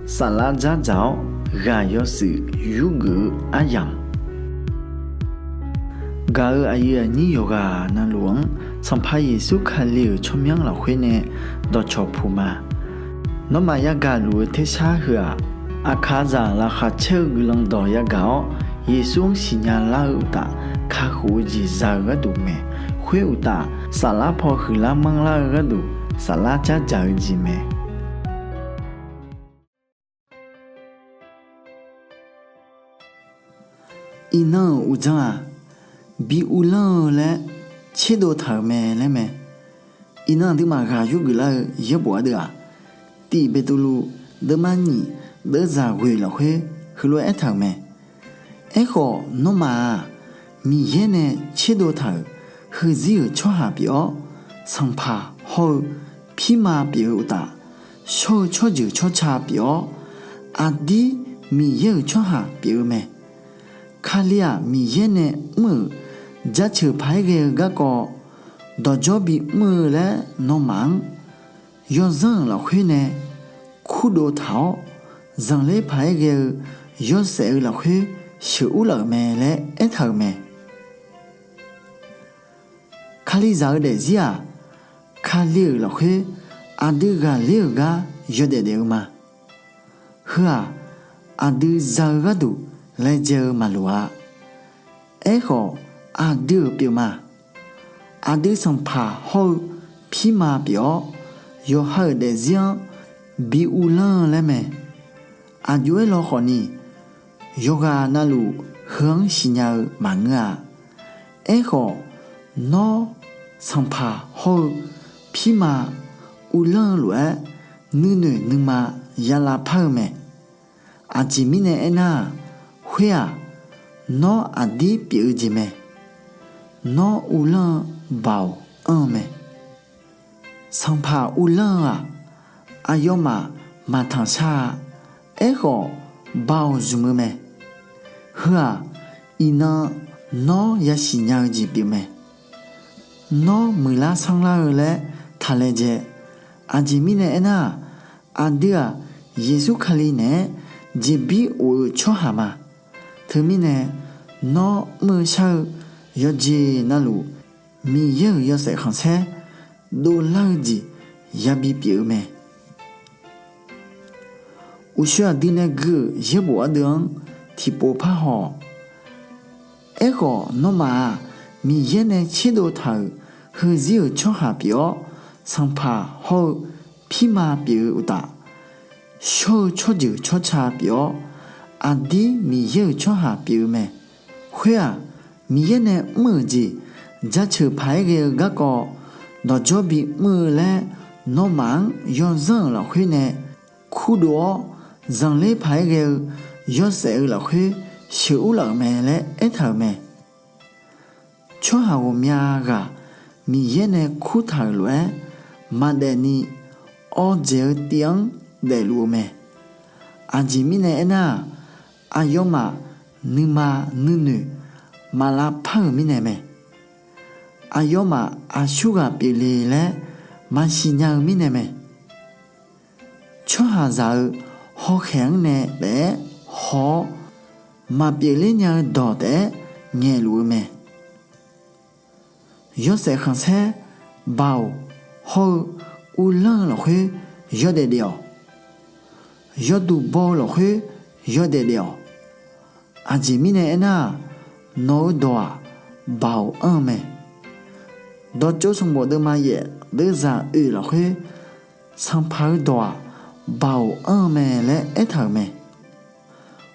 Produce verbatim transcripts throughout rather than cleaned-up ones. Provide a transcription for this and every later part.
Saflar dzardzaq-awr ghaq yawshuif yurgeuf-eu aryamq, gaq-euq aqyuif aqnyir yawqghaq navluf-anr Sanqpaq Yeqsur Kali-euq tsawrmyanr lafkhoer nae dawqcawq puq ma. Nawmaf yagaq luf-eu tersar heu-aq, aqkaqzaq laqkhaq caer-eu guiqlanq dawq yagaq-awr, Yeqsur-anr siqnya lar-eu uqtaf, kakhof-eu jeq za-eu gharduq mae. Khoer uqtaf, saflar paw huiqlar manrlar-eu gharduq, saflar dzardzaq-eu jeq mae. Iqnan-euq uqdzan-aq, bi uvlanr-eu laer tserdov taq-euq mae laer mae. Iqnan aqduimaf ghaq yurgeuf lar-eu yaerbof ardeuv-aq, Tiq Beqtuvluv deuvma nyiq deuvzaq ghoeq lafkhoer heulof-aer aertaq-euq mae. Aerkhawf, nawmaf-aq, Miqyaer nae tserdov taq-euq heuzir-euq tsawrhaq pyeuf-awr, sanqpaq hawr-eu pirma pyeuf-eu uqtaf, shawr-eu tsawrjeuq tsawrca pyeuf-awr, aqdir Miqyaer-euq tsawrhaq pyeuf-eu mae. Kali-aq, Miqyaer nae mr-euq jaceuq paq-aer ghae-eu garkawv dawqdzawr bimr-eu laer nawmaf-anr yawzanr-euq lafkhoer nae kurdov taq-awr, zanqler paq-aer ghae-eu yawshaef-eu lafkhoer sheuqur laf-euq mae laer aertaq-euq mae. Kalizaq-eu daefzir-aq, Kali-euq lafkhoer aqdui ghaqler-euq gar yawdaef daef-eu ma. Heu-aq, aqdui za-eu gharduq laejae-eu maqloq-a. Aerkhawf, aqdui-euq pyeuf ma. Aqdui sanqpaq hawr-eu pirma pyeuf-awr, yawqha-euq daefzir-anr bi uvlanr-eu laer mae. Aqjox-aer lawkhawf ni, yawqghaq navluf heu-anr siqnya-eu maqngeur-a. Aerkhawf, nawr sanqpaq hawr-eu pirma uvlanr-eu lof-aer, nuinoeq nuima ya lavpar-eu mae. Aqjeq mirnae aernar-aq, khoer-aq, nawr aqdir pyeuf-eu jeq mae. Nawr uvlanr-eu baoq anr-eu mae. Sanqpaq uvlanr-eu-aq, aqyawfmaf maqtanqshar-a. Aerkhawf, baoq zmq-eu mae. Heu-aq, iqnan nawr yasiq nya-eu jeq pyeufmae. Nawr muiqlar sanrlar-eu laer taq laejae. Aqjeq mirnae aernar-aq, aqdui-aq, Yeqsur Kali naeq-aer jeqbir of-eu tsawrhaq ma. Teumirnae, nawr mr-eu shar-eu yawqjeq navluf, Miqyaer-euq yawshaef khanqsaer dovlar-eu jeq yabi pyeuf-eu mae. Uqshoe aqdui nae gui-euq yaerbof ardeuv-anr tiqpov parhaw-awq. Aerkhawf, nawmaf-aq, Miqyaer nae tserdov taq-euq heuzir-euq tsawrhaq pyeuf-awr, sanqpaq hawr-eu pirma pyeuf-eu uqtaf, shawr-eu tsawrjeuq tsawrca pyeuf-awr, aqdir Miqyaer-euq tsawrhaq pyeuf-eu mae. Khoer-aq, Miqyaer nae mr-euq jeq jaceuq paq-aer ghae-eu garkawv dawqdzawr bimr-eu laer, nawmaf-anr yawzanr-euq lafkhoer nae kurdov-awr, zanqler paq-aer ghae-eu yawshaef-eu lafkhoer sheuqur laf-euq mae laer aertaq-euq mae. Tsawrhaq ghawqmya ghaq Miqyaer nae kurtaq-euq lof-aer maqdaef ni, awdzaeq-eu tiv-anr daefluf-eu mae. Aqjeq mirnae aernar-aq, aqyawfmaf nuima nuinoeq maq lavpar-euq mirnae mae. Aqyawfmaf aqsurghaq pyeufle laer maqsiq nya-eu mirnae mae. Tsawrhaqzaq-eu hawkhaeq-anr nae taef-aer haw-awr, maqpyeufler nya-eu dawq taef-aer ngaeqluf-eu mae. Yawshaef khanqsaer baoq hawr-eu uvlanr-eu lafkhoer yawdaef daef-awq. Yawduq baw-eu lafkhoer yawdaef daef-awq. Aqjeq mirnae aernar-aq, nawq-eu dawq-aq, baoq anr-eu mae. Dawqtsov sanqbof deuvma yaef deuvzaq oeq lafkhoer, sanqpaq-eu dawq-aq, baoq anr-eu mae laer aertaq-euq mae.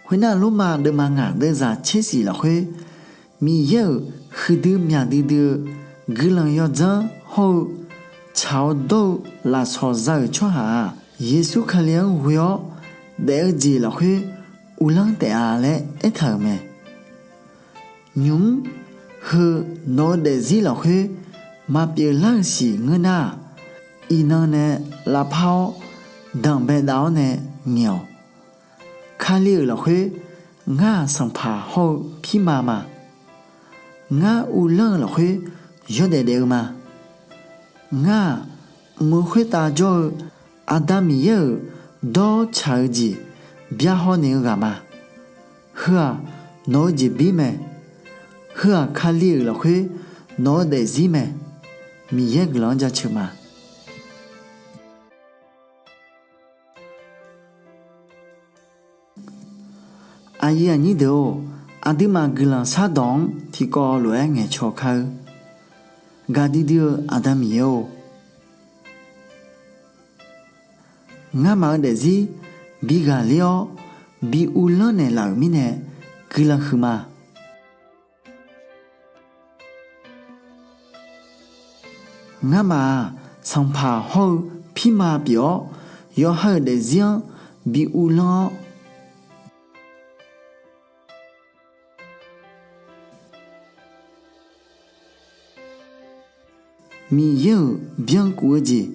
Khoernar, Lormav deuvma ngaq deuvzaq tser shif lafkhoer, Miqyaer-euq huiqdui myaq duidui-eu guiqlanq yawdzanr hawr-eu tsaq-awr dawr-eu lafsawq za-euq tsawrhaq-aq, Yeqsur Kali-anr ghoe-awr daef-eu jeq lafkhoer uvlanr taef-a laer aertaq-euq mae. Nymq-mr heu nawq-eu daefzir lafkhoer maqpyeuf lar-euq siq ngeur nar-aq, iqnan nae lavpar-awr danqbae dav-awr nae ngaeq-awq. Kali-euq lafkhoer ngar-aq sanqpaq hawr-eu pirma ma. Ngar uvlanr-eu lafkhoer yawdaef daef-eu ma. Ngar-aq, mq-eu khoertav jawr-eu Aqda Miqyaer-euq Dawr tsaq-eu jeq byahaw naeq-eu ghaq ma. Heu-aq, nawq-eu jeqbir mae. Heu-aq, Kali-euq lafkhoer nawq-eu daefzir mae. Miqyaer guiqlanq-anr jaceuq ma. Aqyuif aqnyir deuq-or, aqduimaf guiqlanq shardawq-anr tiqkawv lof-aer ngaeqcaw kar-eur. Gaqdui dui-eu Aqda Miqyaer-or, ngamaf-eu daefzir bi ghaqler-awr bi uvlanr naeqlaf-euq mirnae guiqlanq huiqma. Ngamaf-aq, sanqpaq hawr-eu pirma pyeuf-awr, yawqha-euq daefzir-anr bi uvlanr-awr, Miqyaer-euq byankuf-eu jeq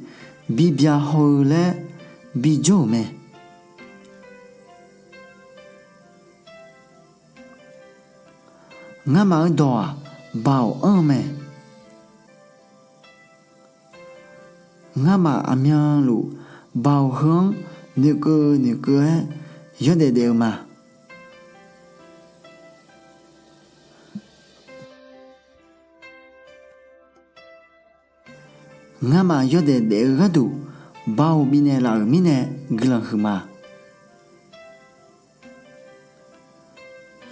bi byahaw-eu laer bijawr-euq mae. Ngamaf-eu dawq-aq, Baoq anr-eu mae. Ngamaf aqmyanluf Baoq heu-anr noeqkeuv noeqkeuv-aer yawdaef daef-eu ma. Ngamaf yawdaef daef-eu gharduq Baoq bifnaeq laf-euq mirnae guiqlanq huiqma.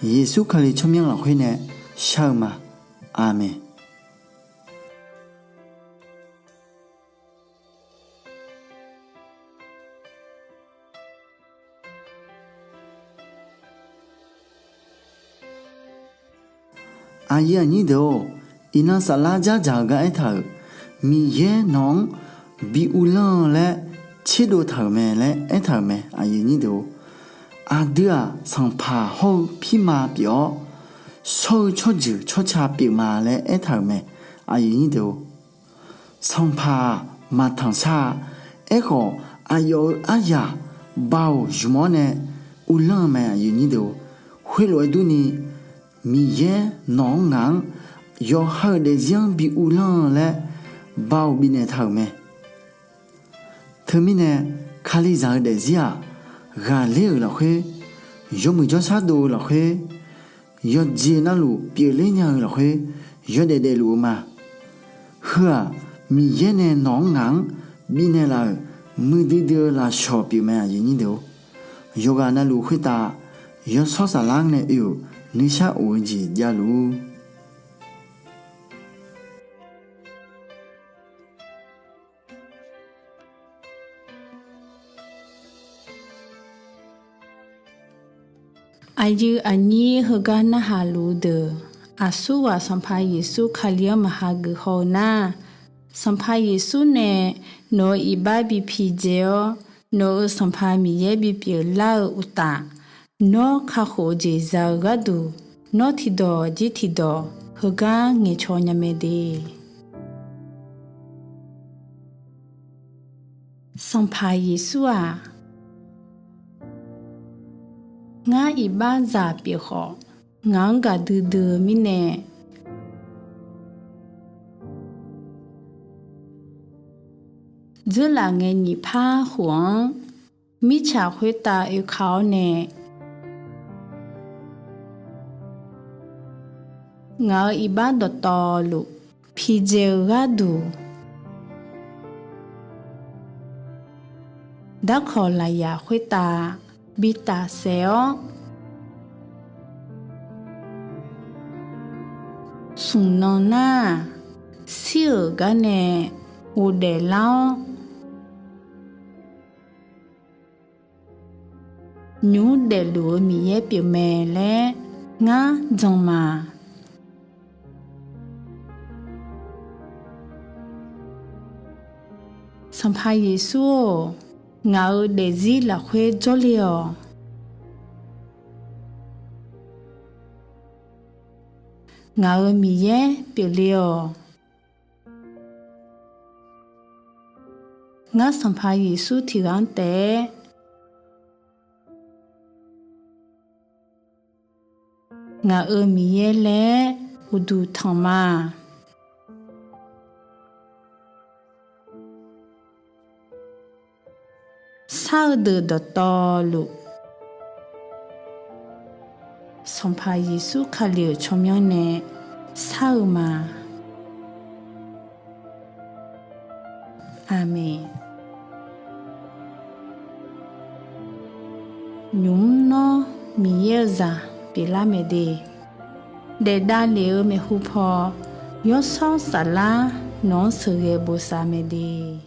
Yeqsur Kali tsawrmyanr lafkhoer nae shar-eu ma. Aqmeq. Aqyuif aqnyir deuq-or, iqnan saflar dzardzaq-eu gar aertaq-euq, Miqyaer nawq-anr bi uvlanr-eu laer tserdov taq-euq mae laer aertaq-euq mae. Aqdui-aq, sanqpaq hawr-eu pirma pyeuf-awr, shawr-eu tsawrjeuq tsawrca pyeufma laer aertaq-euq mae. Aqyuif aqnyir deuq-or, sanqpaq-aq maqtanq shar-a. Aerkhawf, aqyawf-euq aryaq Baoq zmq-awr nae uvlanr-eu mae. Aqyuif aqnyir deuq-or, khoerlof-aer durni, Miqyaer nawq-anr ngaq-anr yawqha-euq daefzir-anr bi uvlanr-eu laer Baoq bifnaeq taq-euq mae. Teumirnae, Kalizaq-eu daefzir-aq, ghaqler-euq lafkhoer, yawmuiq jawrshar dov-eu lafkhoer, yawqjeq navluf pyeufler nya-eu lafkhoer yawdaef daefluf-eu ma. Heu-aq, Miqyaer nae nawq-anr ngaq-anr bifnaeq laf-euq muiqdui dui-eu lafshawq pyeufmae. Aqyuif aqnyir deuq-or, yawqghaq navluf khoertav yawshawr saflar nae oe-euq nuishar of-eu jeq javluf-ur. Aqyuif aqnyir heugar narhaq luf-eu deuq, aqsurghaq Sanqpaq Yeqsur Kali-anr maqha geuf haw-eu nar, Sanqpaq Yeqsur nae nawq-euq iqbax bi pidzae-awr, nawq-euq Sanqpaq Miqyaer bipyeuf lar-eu uqtaf, nawr kakhof-eu jeq za-eu gharduq, nawr tiqdawq jir tiqdawq heugar ngaeqcaw nya mae de. Sanqpaq Yeqsur-aq, ngar iqbaxzaq pyeuf khawf, ngaq-anr gaqdui dui-eu mirnae, dzeurlaf ngae nyiq par khof-anr mirtsaq khoertav oeka-awr nae, ngaq-euq iqbax dawqtawvluf pidzae-eu gharduq, darkawq lafyaq khoertav bi tafsaef-awr, smq nan nar-aq, shir-euq gar nae ghofdaef lar-awr, nymq mr daefluf-eu Miqyaer pyeufmae laer ngar jan ma. Sanqpaq Yeqsur-or, ngaq-euq daefzir lafkhoer jawrle-awq. Ngaq-euq Miqyaer pyeufle-awq. Ngar Sanqpaq Yeqsur tiqghaq-anr taef-aer ngaq-euq Miqyaer laer uqduq tanq ma. Shar-eu deuq dawqtawvluf, Sanqpaq Yeqsur Kali-euq tsawrmyanr nae shar-eu ma. Aqmeq. Nymq mr nawr Miqyaer-eu zaq pyeuflar mae de, daef davlef-eu maeqhu paw Yawshawr Saflar nawq-anr sheuqghae bosav mae de.